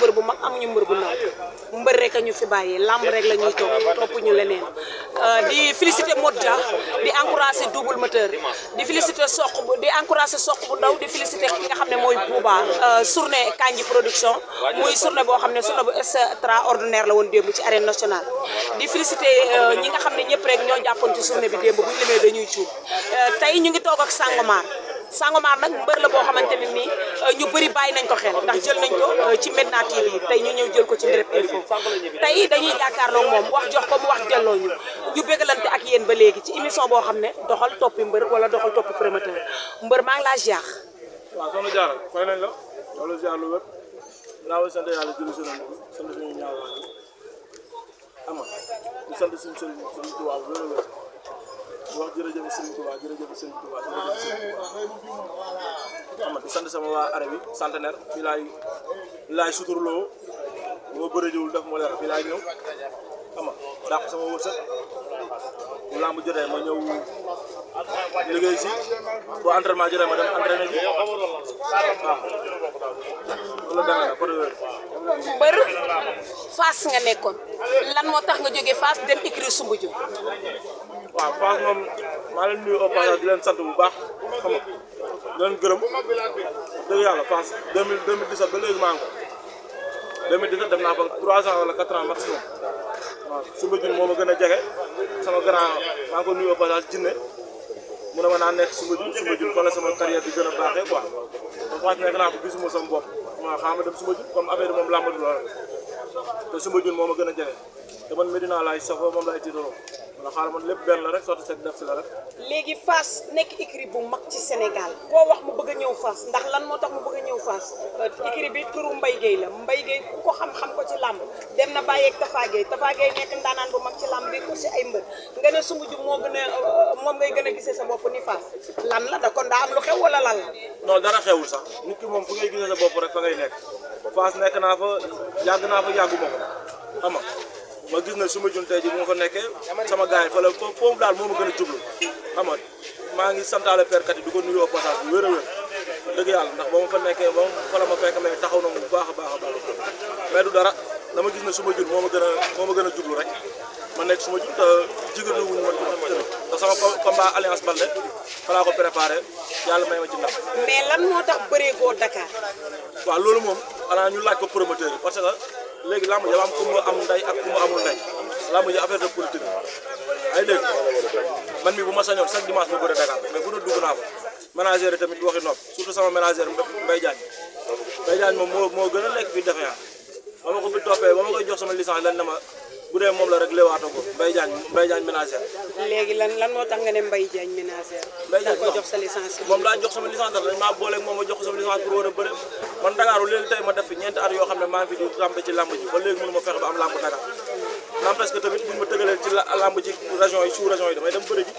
mbër bu mag amuñu mbër bu ndaw mbër rek a ñu fi bàyyee lamb rek la ñuy topp ñu leneen di féliciter Modja di encourager double moteur di féliciter di encourager Sokh bu ndaw di féliciter ki nga xam ne mooy Bouba journée Kandji production muy journée boo xam ne journée bu extraordinaire la woon démb ci arène nationale di féliciter ñi nga xam ne ñëpp rek ñoo jàppoon ci journée bi démb bu ñu limee dañuy cuub tey ñu ngi toog ak Sangomar nag mbër la boo xamante ne nii ñu bëri bàyyi nañ ko xel ndax jël nañ ko ci Medina TV tey ñu ñëw jël ko ci Ndirect Info tey dañuy jàkkaarloo moom wax jox ko mu wax delloo ñu bégalante ak yéen ba léegi ci émission boo xam ne doxal toppi mbër wala doxal toppi promoteur mbër maa ngi laa ziar. waaw soxna Diarra fay nañ la wala ziar lu wér laa sant yàlla jëli si nañ sant suñu ñaaw xam nga di sant suñu sëriñ Sëriñ Tuubaa bu wér wér wax jërëjëf Sëriñ Tuubaa jërëjëf Sëriñ Tuubaa xam nga di sant sama waa arabi centenaire fii laay suturloo moo bëri jiwul def moo leer fii laay ñëw xam nga dàq sama wërsëg bu lamb jotee ma ñëw liggéey si bu entraînement jotee ma dem entraîné bi waaw loolu da nga côté wér mbër Fass nga nekkoon lan moo tax nga jógee Fass dem écurie Soumbédioune waaw Fass moom maa leen nuyu au passage di leen sant bu baax xam nga di leen gërëm dëgg yàlla Fass 2017 ba léegi maa ngi ko 2017 dem naa fa 3 ans wala 4 ans maximum waaw Soumbédioune moo ma gën a jege sama grand maa ngi ko nuyu au passage jinne mu ne ma naa nekk Soumbédioune fa la sama carrière di gën a baaxee quoi donc Fass nekk naa ko gisuma sama bopp waaw xam nga dem Soumbédioune comme affaire moom làmbatu la te Soumbédioune moo ma gën a jege te man Medina laay safoo moom laay tiitaroo wala xaaral man lépp benn la rek sotti sek def si la rek. léegi Fass nekk écurie bu mag ci Sénégal koo wax mu bëgg a ñëw Fass ndax lan moo tax mu bëgg a ñëw Fass écurie bi turu Mbaye Gueye la Mbaye Gueye ku ko xam ko ci làmb dem na bàyyeeg Tafa Gueye nekk ndaanaan bu mag ci làmb bi ko si ay mbër nga ne Soumbédioune moom ngay gën a gisee sa bopp ni Fass lan la da kon daa am lu xew wala lan la. non dara xewul sax nit ki moom fu ngay gisee sa bopp rek fa ngay nekk Fass nekk naa fa yàgguma ko xam nga ma gis na Soumbédioune tey jii bu ma fa nekkee sama gars yi fa la foofu daal moo ma gën a jublu xam nga maa ngi santaale perkat yi di ko nuyu au passage bu wér a wér dëgg yàlla ndax ba ma fa nekkee ba fa la ma fekk mais taxaw na mu bu baax a baax mais du dara dama gis ne Soumbédioune moo ma gën a jublu rek ma nekk Soumbédioune te jigéen wuñu ma tamit ndax sama combat Alliance Baldé fa laa ko préparé yàlla may ma ci ndam. mais lan moo tax bëreegoo Dakar. waaw loolu moom xanaa ñu laaj ko promoteur yi parce que léegi lamb ji dafa am ku mu am ndey ak ku mu amul ndey lamb ji affaire de politique ay dégg man mi bu ma sañoon chaque dimanche ma bëre Dakar mais fu ne dugg naa ko ménagère tamit waxi nopp surtout sama ménagère Mbaye Diagne moom moo gën a nekk fii defe naa ba ma ko fi toppee ba ma koy jox sama licence lan ne ma bu dee moom la rek léewaatoo ko Mbaye Diagne ménagère. léegi lan moo tax nga ne Mbaye Diagne ménagère. Mbaye Diagne koy jox sa licence. moom laa jox sama licence dañ maa booleeg moom ma jox ko sama licence pour war a bëre man Dakar léegi tey ma def fi ñeenti at yoo xam ne maa ngi fi di rampe ci lamb ji ba léegi mënu ma fexe ba am lamb Dakar n'empêche que tamit buñ ma tëgalee ci lamb ci région yi sous région yi damay dem bëre ji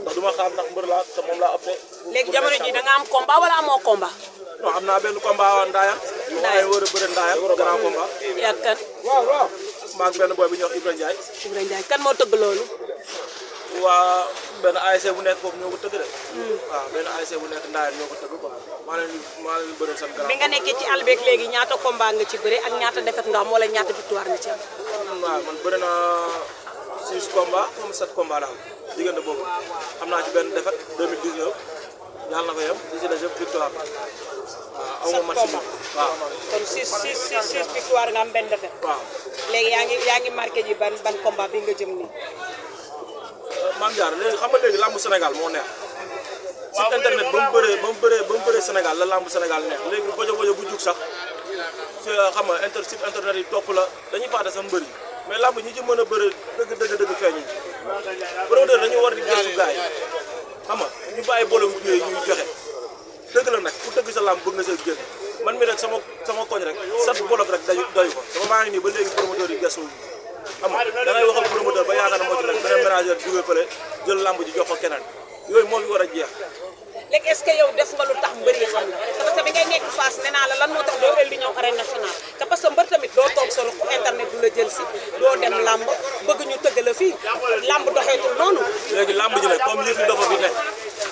ndax du ma xaar ndax mbër laa te moom laa opté. léegi jamono ji da nga am combat wala amoo combat. non am naa benn combat Ndaayaan. Ndaayaan war a bëre Ndaayaan grand combat. yaa kan. waaw maa ngi benn boy bi ñuy wax Ibrahima Ndiaye. kan moo tëgg loolu. waa benn ASC bu nekk foofu ñoo ko tëgg de. waaw benn ASC bu nekk Ndaayaan ñoo ko tëgg quoi maa leen bëre seen grand. bi nga nekkee ci àll beeg léegi ñaata combat nga ci bëre ak ñaata défaite nga am wala ñaata victoire nga ci am. waaw man bëri naa 6 combats comme 7 combats daal diggante boobu am naa ci benn défaite 2019 yàlla na ko yem di ci des yëpp victoire waaw aw ma match waaw. kon 6 victoire nga am benn défaite. waaw léegi yaa ngi marqué ji ban combat bi nga jëm nii. Mame Diarra léegi xam nga léegi lambu Sénégal moo neex site internet ba mu bëree Sénégal la lambu Sénégal neex léegi bojo bu jug sax fi xam nga site internet yi topp la dañuy fàtte sa mbër yi mais lamb ñi ci mën a bëre dëgg feeñu promoteur dañu war di gëstu gars yi xam nga ñu bàyyi boole wu ñuy joxe dëgg la nag ku tëgg sa lamb bëgg na see génn man mi rek sama koñ rek sat bolof rek doy ko sama maa ngi nii ba léegi promoteur yi gëstu xam nga da ngay waxal promoteur ba yaakaar na moo ci nekk beneen ménagère jógee fële jël lamb ji jox ko keneen yooyu moo fi war a jeex. léegi est-ce que yow def nga lu tax mbër yi xam la parce que bi ngay nekk Fass nee naa la lan moo tax doo el di ñëw arène nationale te parce que mbër tamit doo toog sa ruq internet du la jël si doo dem lamb bëgg ñu tëgg la fii lamb doxeetul noonu. léegi lamb ji nag comme yëf yi dafa fi nekk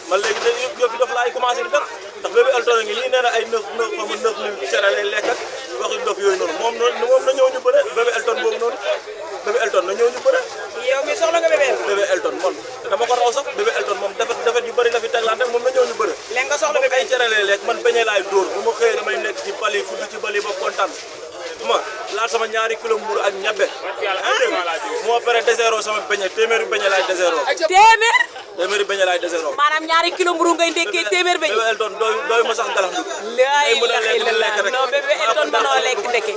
man léegi yëf yi dafa laay commencé di def ndax bébé Elton ngi nii nee na ay 9 minutes cere lay lekk ak waxi dof yooyu noonu moom na ñëw ñu bëre bébé Elton boobu noonu bébé Elton na ñëw ñu bëre. yow mi soxla nga bébé Elton man dama ko raw sax bébé Elton moom defet yu bëri la fi teglante moom na ñëw ñu bëre. léegi nga soxla bébé ay cere lekk man beñe laay dóor bu ma xëyee damay nekk ci bali fudd ci bali ba kontaan ma laal sama ñaari kilo mburu ak ñebbe moo pare désero sama beñe téeméeri beñe laay désero téeméeri beñe laay désero maanaam ñaari kilo mburu ngay ndekkee téeméer beñe bébé Elton doy ma sax galax laa ilaaha illallaah non bébé Elton mënoo lekk ndeke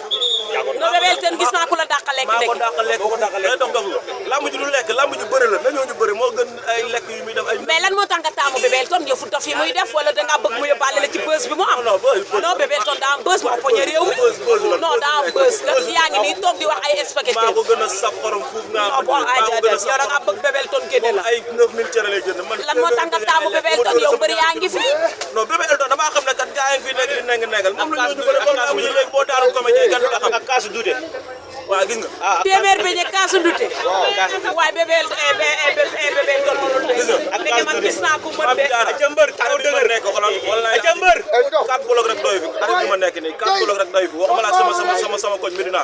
non bébé Elton gis naa ku la dàq lekk ndeke maa ko dàq lekk day dox dox lamb ji du lekk lamb ji bëri la na ñëw ñu bëri moo gën ay lekk yu muy def ay mais lan moo tax nga taamu bébé Elton yëfu dof yi muy def wala dangaa bëgg mu yóbbaale la ci bës bi mu am non bébé Elton daa am bës moo poñe réew mi non daa am bës la yaa ngi nii toog di wax ay spaghetti maa ko gën a saf xorom fuuf nga yow da nga bëgg bébé Elton génne la ay 9000 cere lay jënd man lan moo tax nga taamu bébé Elton yow bëri yaa ngi fi non bébé Elton damaa xam ne kat gaa yi fi nekk di nengal moom la ñu bëri comme amuñu léegi boo daaru comédien gan la xam ak kaasu duute waaw gis nga téeméer beñe kaasu ndute waaye bébé Elton mënul ndeke man gis naa ko mën de jëmbër taw dëgër nekk xolal wala jëmbër 4 bloc rek doy fi arrêt bi ma nekk nii 4 bloc rek doy fi waxuma la sama koñ Médina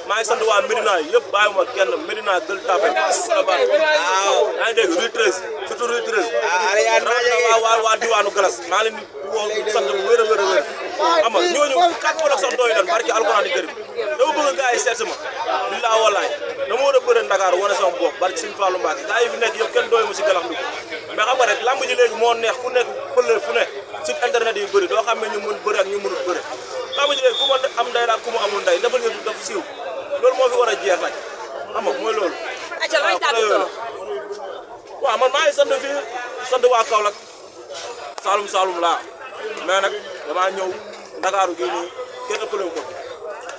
maa ngi sant waa Médina yëpp bàyyiwuma kenn Médina Gueule Tapée Colobane waaw yaa ngi dégg rue 13 surtout rue 13 waa diwaanu Galas maa leen di woo sant bu wér a wér a wér xam nga ñooñu 4 bloc sax doy lan barki alxuraan di karim dama bëgg gars yi seet sama billaa wallaay dama war a bëre Dakar wane sama bopp barki Sëñ Fallou Mbacké gars yi fi nekk yëpp kenn doy mu si galax bi mais xam nga rek lamb ji léegi moo neex ku nekk fële fu ne site internet yi bëri doo xam ne ñu mën bëri ak ñu mënul bëri lamb ji léegi ku ma am ndey la ku ma amul ndey dafa nga daf siiw loolu moo fi war a jeex nag xam nga mooy loolu waaw man maa ngi sant fii sant waa Kaolack Saalum laa mais nag damaa ñëw Ndakaaru gii nii kenn ëppale ko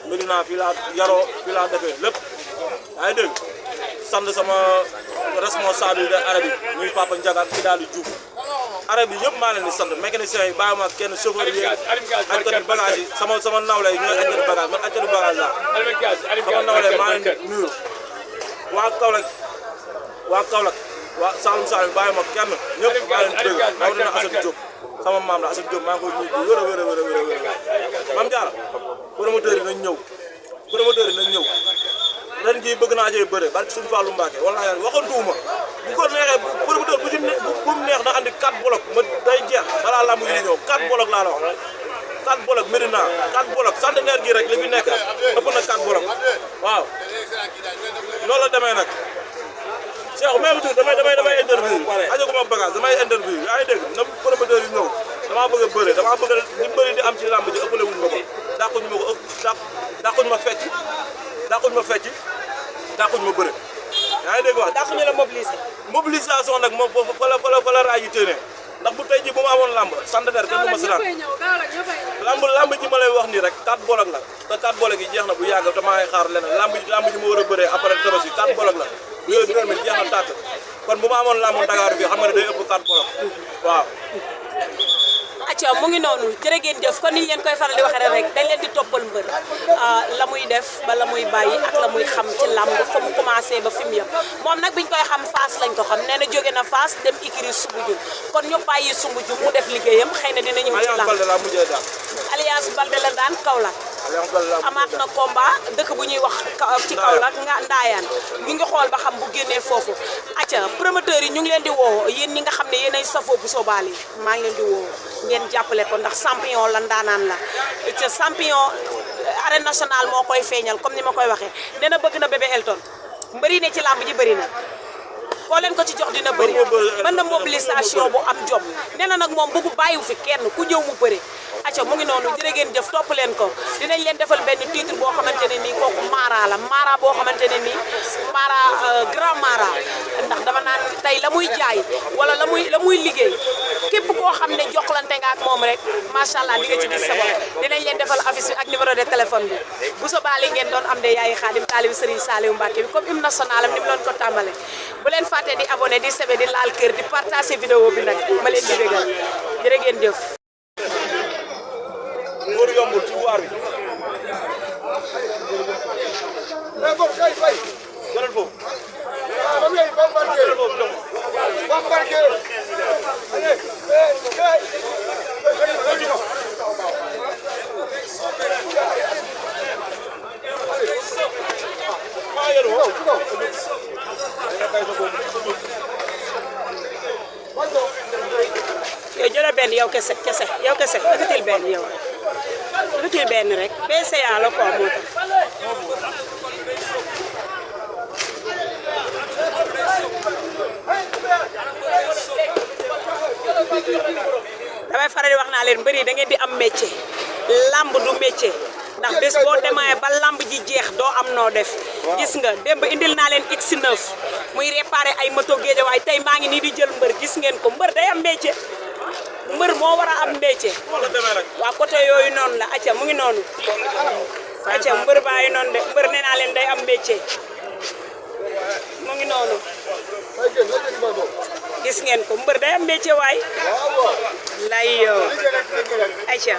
Médina fii laa yaroo fii laa defee lépp yaa ngi dégg sant sama responsable de arabe yi muy Papa Ndiaga ki daal di Diouf arabe yi yëpp maa leen di sant mécanicien yi bàyyi ma kenn chauffeur yi ajkati bagage yi sama nawle yi ñooy ajkati bagage man ajkati bagage laa sama nawle maa leen di nuyu waa Kaolack waa Saalum bàyyi ma kenn ñëpp maa leen di dégg rawatina Assane Diop sama maam la Assane Diop maa ngi koy nuyu bu wér a Mame Diarra promoteur yi nañ ñëw ren jii bëgg naa cee bëre barke Sëñ Fallou Mbacké wala yaa waxantuuma bu ko neexee promoteur bu mu neex na andi 4 bloc ma day jeex balaa lamb yi ñëw 4 bloc laa la wax 4 bloc Médina 4 bloc centenaire gi rek li fi nekk ëpp na 4 bloc waaw loolu la demee nag Cheikh même tour damay interview ajaguma bagage damay interview yaa ngi dégg na promoteur yi ñëw damaa bëgg a bëre damaa bëgg li bëri di am ci lamb ji ëppale wuñ ma ko dàquñu ma fecc dàquñu ma bëre yaa ngi dégg wax dàquñu la mobilisation nag moom fa la raay yi téene ndax bu tey ji bu ma amoon lamb centenaire kenn du ma seetaan lamb ji ma lay wax nii rek 4 bolok la te 4 bolok yi jeex na bu yàgg te maa ngi xaar leneen lamb ji ma war a bëree après Tabaski 4 bolok la yooyu bi jeex na tàkk kon bu ma amoon lamb Dakar fii xam nga ne day ëpp 4 bolok waaw acca mu ngi noonu jërë ngeen jëf kon niñ leen koy faral di waxee rek dañ leen di toppal mbër la muy def ba la muy bàyyi ak la muy xam ci làmb fa mu commencé ba fi mu yem moom nag biñ koy xam Fass lañ ko xam nee na jóge na Fass dem ikiri Soumbédioune kon ñu bàyyi Soumbédioune mu def liggéeyam xëy na dina ñëw ci làmb Alliance Baldé la daan Kaolack amaat na combat dëkk bu ñuy wax ci Kaolack nga Ndaayaan ñu ngi xool ba xam bu génnee foofu acca promoteurs yi ñu ngi leen di woo yéen ñi nga xam ne yéen ay safoo bu soobaal yi maa ngi leen di woo ngeen jàppale ko ndax champion la ndaanaan la te champion arène nationale moo koy feeñal comme ni ma koy waxee nee na bëgg na bébé Elton mbëri ne ci làmb ji bëri na koo leen ko ci jox dina bëri mën na mobilisation bu am jom nee na nag moom bëggu bàyyiwu fi kenn ku ñëw mu bëri acca mu ngi noonu jërë ngeen jëf topp leen ko dinañ leen defal benn titre boo xamante ne nii kooku Mara la Mara boo xamante ne nii Mara grand Mara ndax dama naan tey la muy jaay wala la muy liggéey képp koo xam ne jokkalante nga ak moom rek macha allah di nga ci gis sa bopp dinañ leen defal affiche ak numéro de téléphone bi bu soobee ngeen doon am de yaay Xaadim taalibi Serigne Saliou Mbacké bi comme hymne national am ni mu doon ko tàmbale bu leen fàtte di abonné di sebe di laal kër di partager vidéo bi nag ma leen di bégal jërë ngeen jëf góor yombul ci waar bi jëlal foofu benn yow kese yow kese yëkkatil benn yow yëkkatil benn rek PCA la quoi moo tax damay faral di wax naa leen mbëri da ngeen di am métier lamb du métier ndax bés boo demee ba lamb ji jeex doo am noo def gis nga démb indil naa leen X9 muy réparé ay moto géej waaye tey maa ngi nii di jël mbër gis ngeen ko mbër day am métier mbër moo war a am métier waa côté yooyu noonu la acca mu ngi noonu acca mbër baa ngi noonu de mbër nee naa leen day am métier mu ngi noonu gis ngeen ko mbër day am métier waay lay acca